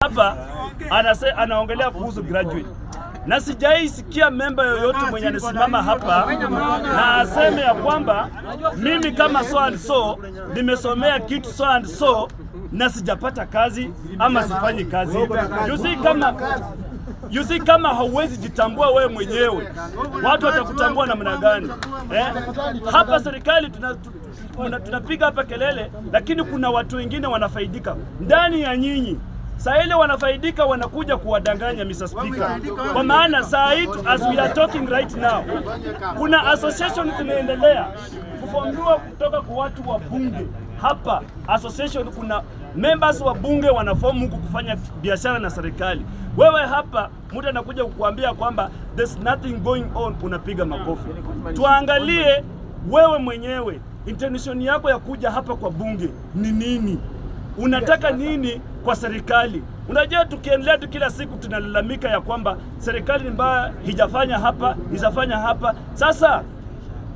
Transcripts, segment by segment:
Hapa anaongelea kuhusu graduate na sijai sikia member yoyote mwenye anasimama hapa na aseme ya kwamba mimi kama so and so nimesomea kitu so and so na sijapata kazi ama sifanyi kazi. You see, kama hauwezi jitambua wewe mwenyewe, watu watakutambua namna gani? Eh? Hapa serikali tunapiga hapa kelele, lakini kuna watu wengine wanafaidika ndani ya nyinyi. Saa ile wanafaidika, wanakuja kuwadanganya, Mr. Speaker, kwa maana saa hii as we are talking right now, kuna association zinaendelea kuformiwa kutoka kwa watu wa bunge hapa association. Kuna members wa bunge wanaform huku kufanya biashara na serikali. Wewe hapa mtu anakuja kukuambia kwamba there's nothing going on, unapiga makofi. Tuangalie wewe mwenyewe intention yako ya kuja hapa kwa bunge ni nini? Unataka nini kwa serikali? Unajua, tukiendelea tu kila siku tunalalamika ya kwamba serikali ni mbaya, hijafanya hapa, hijafanya hapa. Sasa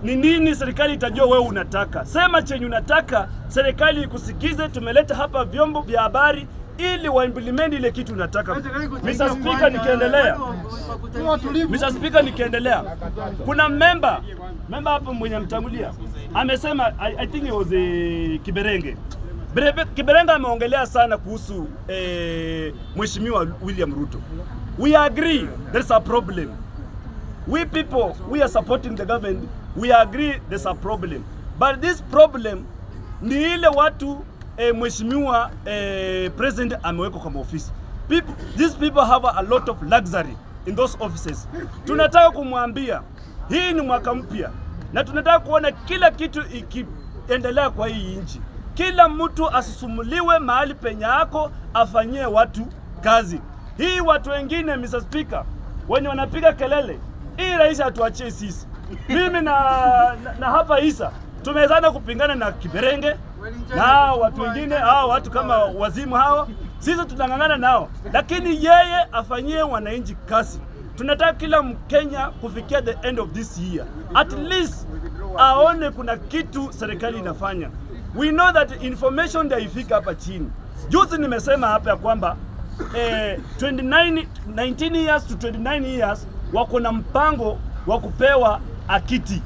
ni nini serikali itajua wewe unataka? Sema chenye unataka, serikali ikusikize. Tumeleta hapa vyombo vya habari ili waimplement ile kitu unataka. Mr. Speaker, nikiendelea, Mr. Speaker, nikiendelea, kuna member hapo mwenye mtangulia amesema, I think it was Kiberenge. Kiberenge ameongelea sana kuhusu Mheshimiwa William Ruto. We agree there's a problem. We people, we are supporting the government. We agree there's a problem. But this problem ni ile watu mheshimiwa president amewekwa kwa maofisi. These people have a lot of luxury in those offices. Tunataka kumwambia hii ni mwaka mpya na tunataka kuona kila kitu ikiendelea kwa hii nchi. Kila mtu asisumuliwe mahali penye ako, afanyie watu kazi. Hii watu wengine, Mr. Speaker, wenye wanapiga kelele, hii rais atuachie sisi. Mimi na hapa Isa tumewezana kupingana na Kiberenge na watu wengine hao, watu kama wazimu hao, sisi tunang'ang'ana nao, lakini yeye afanyie wananchi kazi. Tunataka kila Mkenya kufikia the end of this year at least aone kuna kitu serikali inafanya. We know that information ndio ifika hapa chini. Juzi nimesema hapa ya kwamba 29, 19 years to 29 years wako na mpango wa kupewa a kitty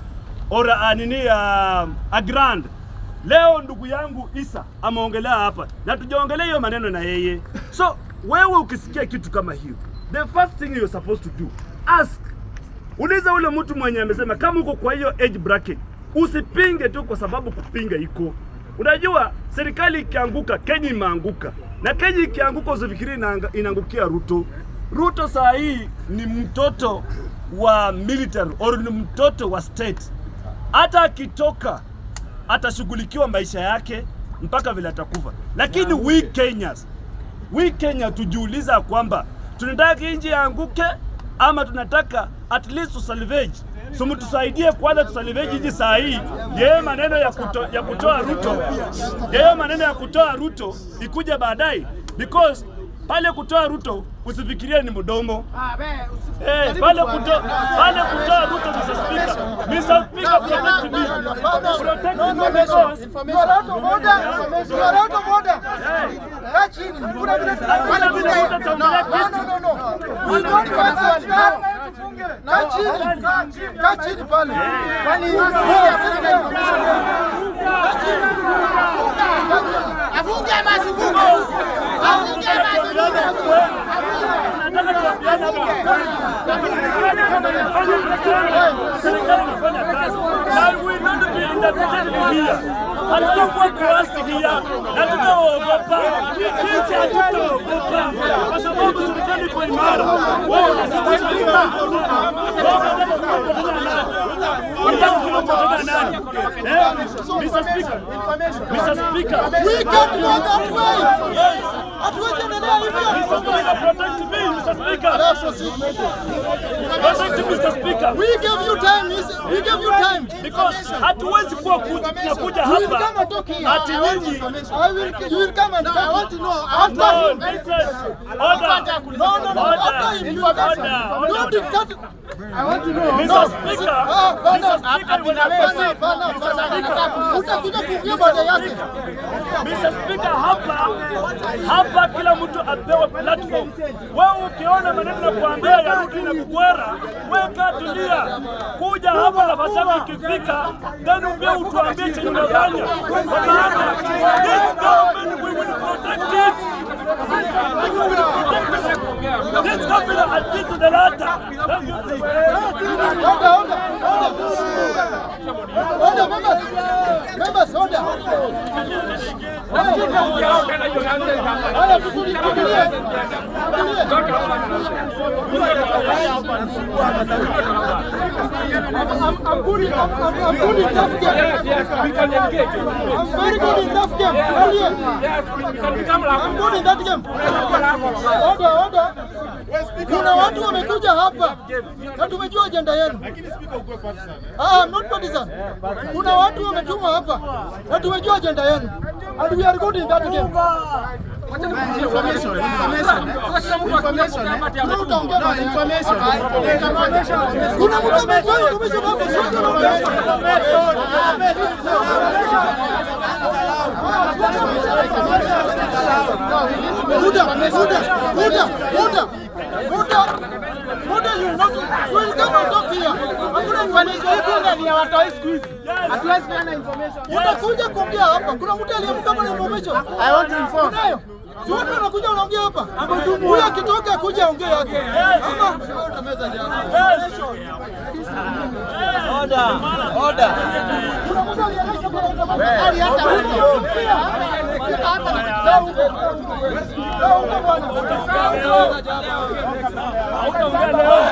or a nini, a grant. Leo ndugu yangu Isa ameongelea hapa na tujaongelea hiyo maneno na yeye. So wewe ukisikia kitu kama hiyo, the first thing you're supposed to do, ask. Uliza ule mtu mwenye amesema kama uko kwa hiyo age bracket, usipinge tu kwa sababu kupinga iko. Unajua serikali ikianguka, Kenya imeanguka, na Kenya ikianguka usifikirie inaangukia Ruto. Ruto saa hii ni mtoto wa military or ni mtoto wa state. Hata akitoka atashughulikiwa maisha yake mpaka vile atakufa. Lakini we Kenya tujiuliza kwamba tunataka nchi yaanguke ama tunataka at least to salvage. So mtusaidie kwanza tusalvage nchi saa hii. Yeye maneno ya kutoa Ruto, yeye maneno ya kutoa Ruto ikuja baadaye, because pale kutoa Ruto usifikirie ni mdomo. Pale kutoa Ruto, Mr. Speaker. Mr. Speaker, protect me. Protect me because You are out of order. You are out of order. Kaa chini. Kuna vile Hakuna vile Ruto ataongelea No, kitu. no, no, no. We don't want such. Kaa chini. Kaa chini pale. Kwani Kaa chini. Afunge ama asifunge? Afunge ama asifunge? Nataka tuambiane hapa. Serikali kama inafanya kazi, serikali inafanya kazi. Na we will not be intimidated here. Hatutakuwa coerced here. Na tutaogopa. Sisi hatutaogopa kwa sababu serikali iko imara. Wewe unasisitiza wewe unataka nani? Unataka kupoteza nani? Eh? Mr. Speaker. Mr. Speaker. We can't go that way. Hatuwezi endelea Mr. hivyo. Speaker, protect me, Mr. Speaker. Protect me, Mr. Speaker. We gave you time. We gave you time. Because hatuwezi kuwa tunakuja You will hapa come and talk here. ati nyinyi I will, you will come and talk. I want to know. After No, him. listen. Order. No. Order. After him, you will come. Order. Don't Order. dictate. Mr. Speaker, Ah, bana. Mr. Speaker, when I Bana, bana, bana. Utakuja kuongea baada yake. Mr. Speaker, hapa kila mtu apewe platform. Wewe ukiona maneno na kuambia yarudi na kukwera, wewe kaa tulia, kuja hapa nafasi yako ikifika, then pia utuambie chenye unafanya, kwa maana this government, we will protect it. We will protect it. This government until to the latter. Thank you. Order, order, order. Order, members. Members, order. Haya, tutulie, tutulie. I'm good in, I'm good in tough game. I'm very good in tough game. Tulie. I'm good in that game. Order, order. Kuna watu wamekuja hapa na tumejua ajenda yenu. Ah, I'm not partisan. Kuna watu wametumwa hapa na tumejua ajenda yenu. And we are good in that game. Kuna utaongea baadaye. Kuna mtu ametoa information hapa, sio tunaongea. Buda, Buda, Buda, Buda, Buda, Buda, you not, you will come and talk here. Hakuna information. Ni ya watoi siku hizi. Hatuwezi peana information. Utakuja kuongea hapa. Kuna mtu aliamka hapa na information. I want to inform. Unayo? Si watu wanakuja wanaongea hapa. Huyo akitoka kuja ongea yake. Ama Order. Order. kuna mtu alieleza kwa Hali hata huko. Huko bwana. Hautaongea leo.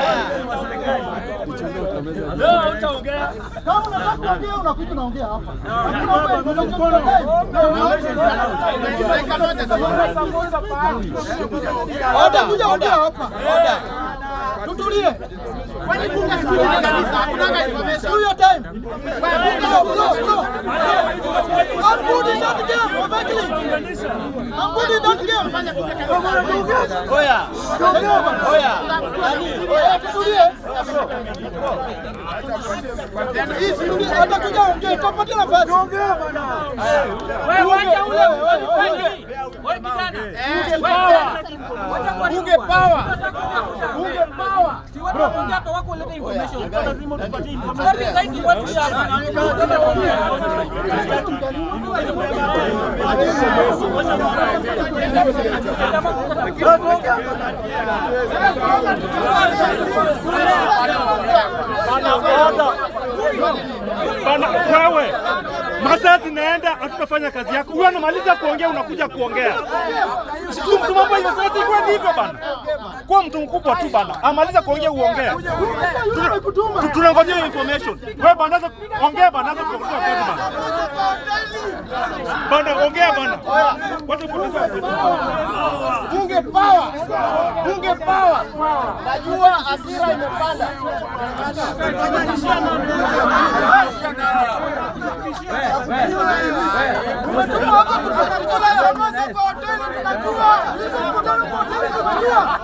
Leo hautaongea. Kama unataka kuongea unakuja unaongea hapa. Hakuna information. Order. Utakuja ongea hapa. Order. Tutulie. Kwani bunge siku hizi kabisa hakunanga information. Do your time. Bro, bro, bro. I'm good in that game, Obekli. I'm good in that game. Oya. Oya. Nani? Oya, tutulie. Tutulie, atakuja ongea, tutapatia nafasi. Wewe wacha ule. Wewe kijana. Bunge power. Bunge power. Si watu waongea hapa wako leta information. Lazima tupatie information. Zaidi watu hapa. Bana, wewe masaa zinaenda, hatutafanya kazi yako. Huyu anamaliza kuongea, unakuja kuongea. Mambo hiyo sasa ikuwe ni hivyo bana. Kuwa mtu mkubwa tu bana, amaliza kuongea uongea. Tunangojea hiyo information. Wewe bana, anza ongea bana, anza kuongea kazi bana. Bana ongea bana. Watu kupoteza wakati. Bunge power. Bunge power. Najua hasira imepanda. Umetumwa hapa kutoka kwa hoteli tunajua. Hizo mkutano kwa hoteli tunajua.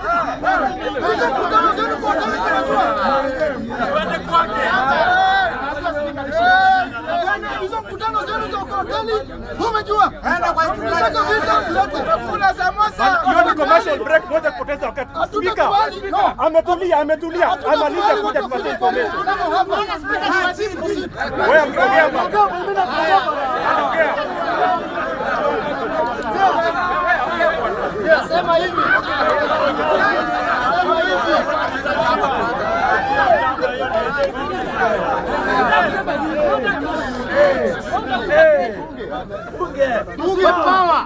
Hizo mkutano zenu kwa hoteli tunajua. Yaani hizo mkutano zenu za kwa hoteli umejua. Tunataka vita mlete. Kuna samosa. Hiyo ni commercial break, moja kupoteza wakati. Speaker, Hatutakubali. No. ametulia, ametulia. Amaliza Hatutakubali kuja watu tupatie wafanye information. mkutano hapa. Wewe ongea bana. Ongea. Nasema hivi. Nasema hivi. Bunge power.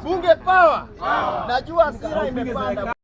Bunge power. Najua hasira imepanda.